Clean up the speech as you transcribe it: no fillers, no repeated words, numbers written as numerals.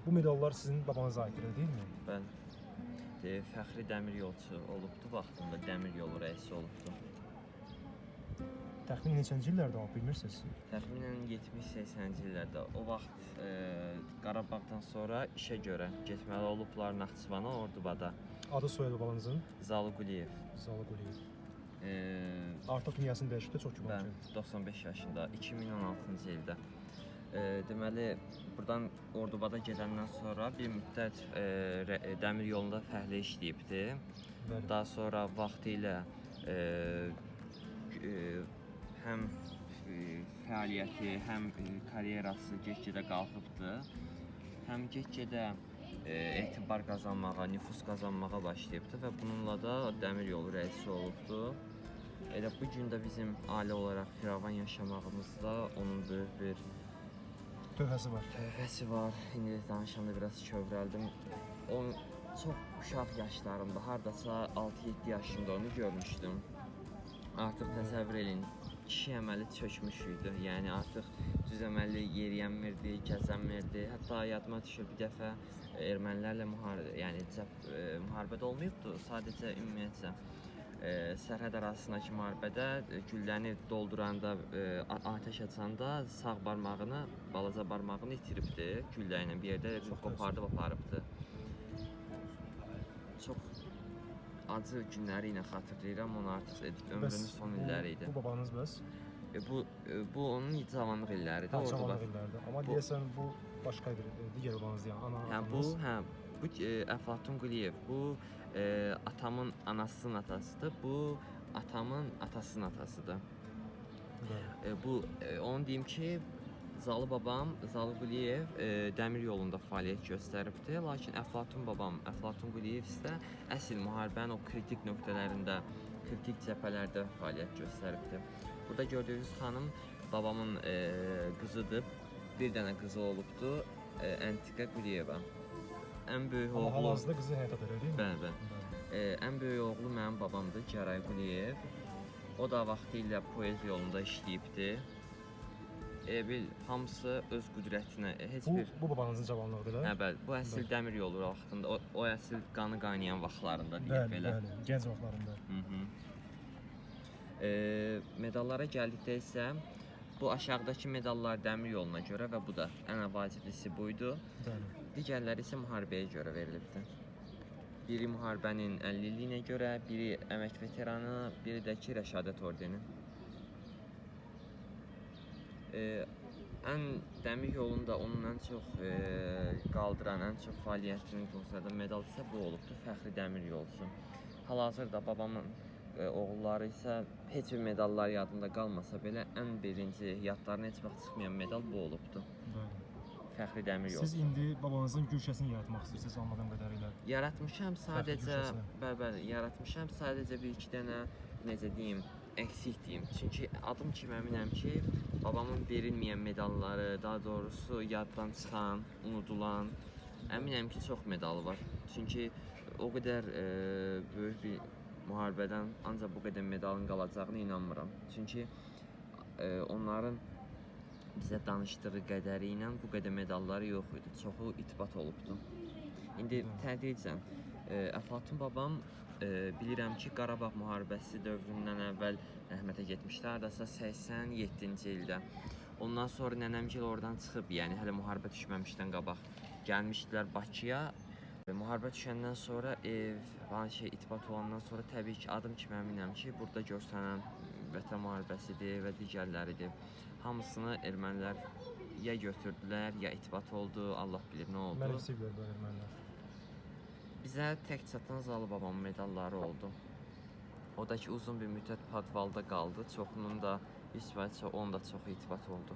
Bu medallar sizin babanıza aiddir, elə deyilmi? Bəli. Fəxri dəmir yolçu olubdu vaxtında, dəmir yolu rəisi olubdu. Təxminən neçənci illərdə olub bilmirsiniz? Təxminən 70-80-ci illərdə. O vaxt Qarabağdan sonra işə görə getməli olublar Naxçıvana, Ordubada. Adı soyadı babanızın? Zalı Quliyev. Zalı Quliyev. Artıq dünyasını dəyişibdi, çox güman Bəli, ki. 95 yaşında, 2016-cı ildə. Deməli, buradan Ordubada gedəndən sonra bir müddət dəmir yolunda fəhlə işləyibdi. Bəli. Daha sonra vaxtilə həm fəaliyyəti, həm karyerası get-gedə qalxıbdı. Həm get-gedə etibar qazanmağa, nüfuz qazanmağa başlayıbdı və bununla da dəmir yolu rəisi olubdu. Elə bu gün də bizim ailə olaraq firavan yaşamağımızda onun böyük bir Töhfəsi var. Töhfəsi var. İndi danışanda biraz kövrəldim. O çox uşaq yaşlarımda, hardasa 6-7 yaşımda onu görmüşdüm. Artıq təsəvvür eləyin, kişi əməli çökmüş idi. Yəni artıq düz əməlli yeriyənmirdi, gəzənmirdi. Hətta yadıma düşür bir dəfə ermənilərlə müharibə, yəni müharibədə olmayıbdı, sadəcə ümumiyyətcə sərhəd arasındakı müharibədə gülləni dolduranda, atəş açanda sağ barmağını, balaca barmağını itiribdi güllə ilə bir yerdə qopardıb aparıbdı. Çox acı günləri ilə xatırlayıram onu artıq ömrünün son illəri idi. Bu babanız bəs? Bu onun cavanlıq illəridir. Hə, cavanlıq illərdir. Amma deyəsən bu başqa bir digər babanızdır, yəni ana atanız. Bu Əflatun Quliyev. Bu atamın anasının atasıdır. Bu atamın atasının atasıdır. Bu onu deyim ki, Zalı babam, Zalı Quliyev dəmir yolunda fəaliyyət göstəribdi. Lakin Əflatun babam, Əflatun Quliyev isə əsl müharibənin o kritik nöqtələrində, kritik cəbhələrdə fəaliyyət göstəribdi. Burada gördüyünüz xanım babamın qızıdır. Bir dənə qızı olubdu, Əntiqə Quliyeva. Ən böyük oğlu... Amma hal-hazırda qızı həyatadır, elə deyilmi? Bəli, bəli. Ən böyük oğlu mənim babamdır, Gəray Quliyev. O da vaxtilə poeziya yolunda işləyibdi. Elə bil, hamısı öz qüdrətinə, heç bir... Bu babanızın cavanlığıdır, elə? Hə, bəli, bu əsl dəmir yolu vaxtında, o əsl qanı qaynayan vaxtlarında deyək belə. Bəli, bəli, gənc vaxtlarında. Medallara gəldikdə isə, bu aşağıdakı medallar dəmir yoluna görə və bu da ən vaciblisi buydu. Bəli. Digərləri isə müharibəyə görə verilibdi. Biri müharibənin 50 illiyinə görə, biri əmək veteranı, biri də ki, Rəşadət ordeni. Ən dəmir yolunda onun ən çox qaldıran, ən çox fəaliyyətini göstərən medal isə bu olubdur, Fəxri Dəmir Yolçu. Hal-hazırda babamın oğulları isə heç bir medallar yadında qalmasa belə ən birinci yadlarına heç vaxt çıxmayan medal bu olubdur. Bəli. Fəxri Dəmir Yolçu. Siz indi babanızın gülşəsini yaratmaq istəyirsiniz anladığım qədərilə. Yaratmışam sadəcə, bəli, bəli, yaratmışam sadəcə bir iki dənə, necə deyim, əksik deyim. Çünki adım kimi əminəm ki, babamın verilməyən medalları, daha doğrusu yaddan çıxan, unudulan, əminəm ki, çox medalı var. Çünki o qədər böyük bir müharibədən ancaq bu qədər medalın qalacağına inanmıram. Çünki onların bizə danışdığı qədəri ilə bu qədər medalları yox idi. Çoxu itibat olubdu. İndi tədricən, Əflatun babam bilirəm ki, Qarabağ müharibəsi dövründən əvvəl rəhmətə getmişdi, hardasa 87-ci ildə. Ondan sonra nənəmgil oradan çıxıb, yəni hələ müharibə düşməmişdən qabaq gəlmişdilər Bakıya. Müharibə düşəndən sonra ev, falan şey itibat olandan sonra təbii ki, adım kimi əminəm ki, burada görsənən vətən müharibəsidir və digərləridir. Hamısını ermənilər ya götürdülər, ya itibat oldu, Allah bilir nə oldu. Mənimsəyiblər bu ermənilər. Bizə tək çatan Zalı babamın medalları oldu. O da ki, uzun bir müddət podvalda qaldı. Çoxunun da, heç onun da çox itibat oldu.